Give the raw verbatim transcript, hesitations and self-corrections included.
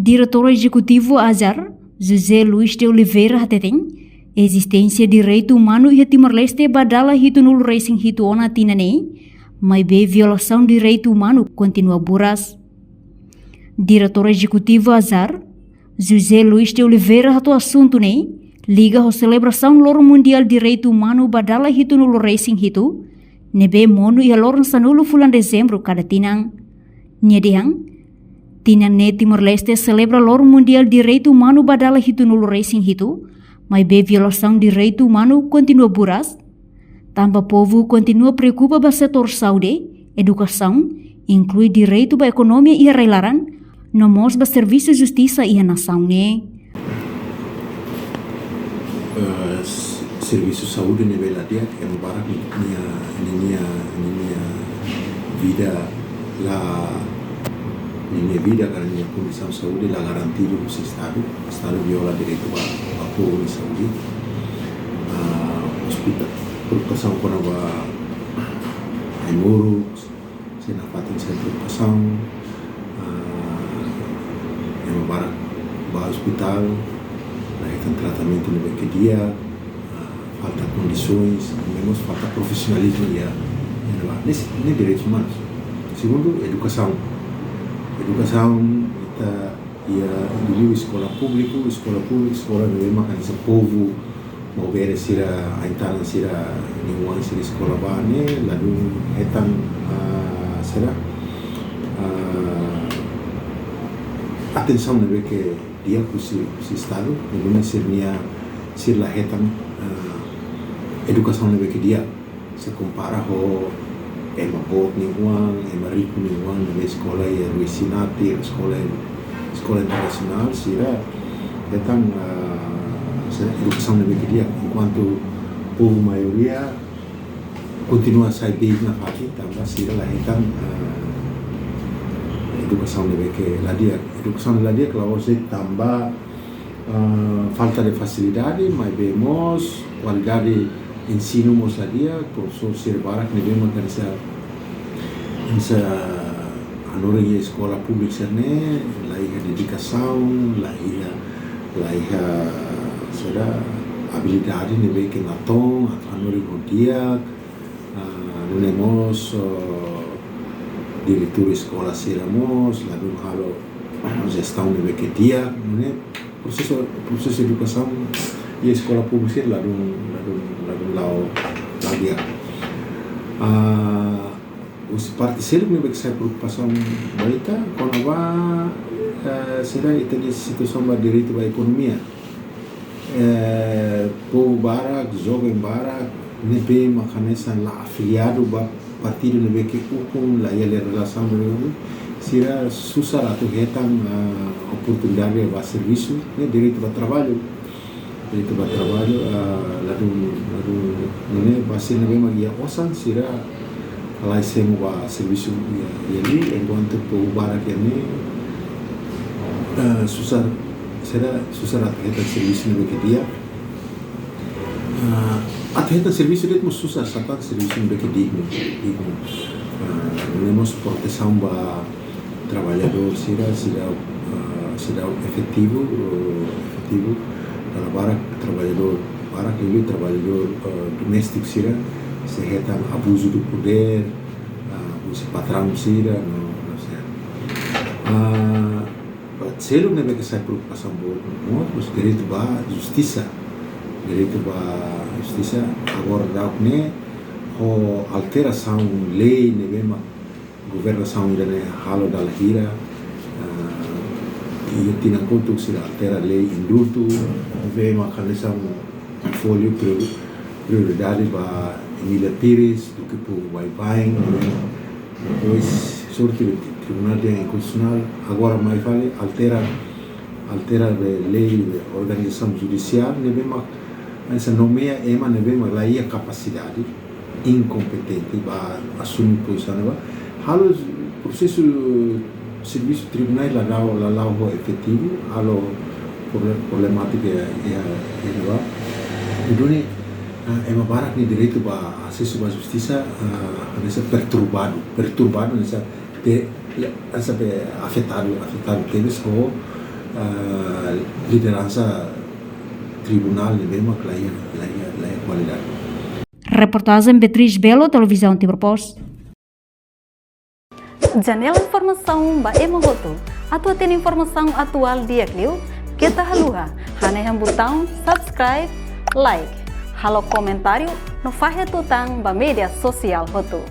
Diretór Ezekutivu AJAR, José Luís de Oliveira hateten, ezisténsia direitu umanu iha Timor-Leste ba dala hitunulu resin hitu ona tinan ne'e, maibé violasaun direitu umanu kontinua buras. Diretór Ezekutivu AJAR, José Luís de Oliveira hato'o asuntu ne'e liga ho selebrasaun Loron Mundiál Direitu Umanu ba dala hitunulu resin hitu, ne'ebé monu iha loron sanulu fulan Dezembru kada tinan. Nia dehan, tinan ne'e Timor-Leste selebra Loron Mundiál Direitu Umanu ba dala hitunulu resin hitu, maibé violasaun direitu umanu kontinua buras, tanba povu kontinua preokupa ba setór saúde, edukasaun, inklui direitu ba ekonomia iha rai-laran, no mós ba servisu justisa iha nasaun ne'e. Eh, s-, servisu saúde ne'ebé la di'ak, ema barak nia, nia, nia, nia vida la, nia, nia vida ka nia kondisaun saúde la garantidu husi Estadu. Estadu viola direitu ba, ba povu nia saúde. Ah, ospitál, preokupasaun kona-ba ai-moruk, sei nafatin sai preokupasaun, ah, ema barak ba ospitál, la hetan tratamentu ne'ebé ke di'ak, ah, falta kondisoens, no mós falta profisionalizmu iha, iha ne'ebá. Ne'e, ne'e direitus umanus. Segundu, edukasaun. Edukasaun, ita iha, liuliu eskola públiku, eskola públiku, eskola ne'ebé maka hanesan povu, maubere sira, ain-tanan sira, nia oan sira eskola ba ne'e, ladún hetan, ah, sira, ah, atensaun ne'ebé ke di'ak husi, husi Estadu, ne'ebé sira-nia, sira la hetan, ah, edukasaun ne'ebé ke di'ak. Se kompara ho ema boot nia oan, ema riku nia oan, ne'ebé eskola iha Ruisinati, eskola, eskola internasionál, sira hetan, ah, sira edukasaun ne'ebé ke di'ak, enkuantu povu maioria kontinua sai beik nafatin, tanba sira la hetan, ah, edukasaun ne'ebé ke la di'ak. Edukasaun la di'ak la'ós de'it tanba, ah, falta de fasilidade, maibé mós kualidade ensinu mós la di'ak, profesór sira barak ne'ebé maka hanesan, hanesan hanorin iha eskola públiku sira-ne'e, la iha dedikasaun, la iha, la iha, saida, abilidade ne'ebé ke natoon atu hanorin ho di'ak, ah, nune'e mós, oh, diretór eskola sira mós, ladún halo jestaun ne'ebé ke di'ak, nune'e prosesu, prosesu edukasaun iha eskola públiku sira ladún, ladún, ladún la'o, la'o di'ak. Ah, husi parte seluk ne'ebé ke sai preokupasaun ba ita, kona-ba, eh, saida ita-nia situasaun ba direitu ba ekonomia. Eh, povu barak, joven barak, ne'ebé maka hanesan la afiliadu ba partidu ne'ebé ke ukun, la iha relasaun ne'ebé, sira susar atu hetan, ah, oportunidade ba servisu, ne'e direitu ba traballu. Direitu ba traballu, ah, ladún, ladún, nune'e ba sira ne'ebé mak iha osan, sira halai semo ba servisu iha, iha li'ur, enkuantu povu barak iha ne'e, ah, susar, sira susar atu hetan servisu ne'ebé ke di'ak. Ah, atu hetan servisu de'it mós susar, sá tan servisu ne'ebé ke dignu, dignu. Ah, nune'e mós protesaun ba traballadór sira, seidauk, ah, seidauk efetivu, eh, efetivu. Dala barak traballadór, barak liuliu traballadór, eh, doméstiku sira, sei hetan abuzu de podér, ah, husi patraun sira, no, no sei. Ah, seluk ne'ebé ke sai preokupasaun boot mós, mós direitu ba justisa. Direitu ba justisa, agora daudaun ne'e, ho alterasaun lei ne'ebé mak governasaun ida-ne'e halo dala hira, ah, iha tinan kotuk sira altera lei indultu, ne'ebé mak hanesan fó liu priori-, prioridade ba Emília Pires, duké povu baibain, ne'e. Depois, sorte de Tribunál de Konstitusionál, agora mai fali altera, altera be lei de organizasaun judisiál, ne'ebé mak hanesan nomeia ema ne'ebé mak la iha kapasidade, inkompetente ba asume pozisaun ne'ebá. Halo prosesu servisu tribunál la la'o, la la'o ho efetivu, halo proble-, problemátika iha, iha, iha ne'ebá. I duni, ah, ema barak nia direitu ba asesu ba justisa, ah, hanesan perturbadu, perturbadu hanesan pe-, hanesan be afetadu, afetadu tebes ho Ah, lideransa tribunál ne'ebé mak la iha, la iha, la iha kualidade. Reportajen Beatriz Belo, Televizaun Timor Post. Janela informasaun ba ema hotu. Atu hatene informasaun atuál di'ak liu, keta haluha hanehan butaun subscribe, like, halo komentáriu no fahe tutan ba média sosiál hotu.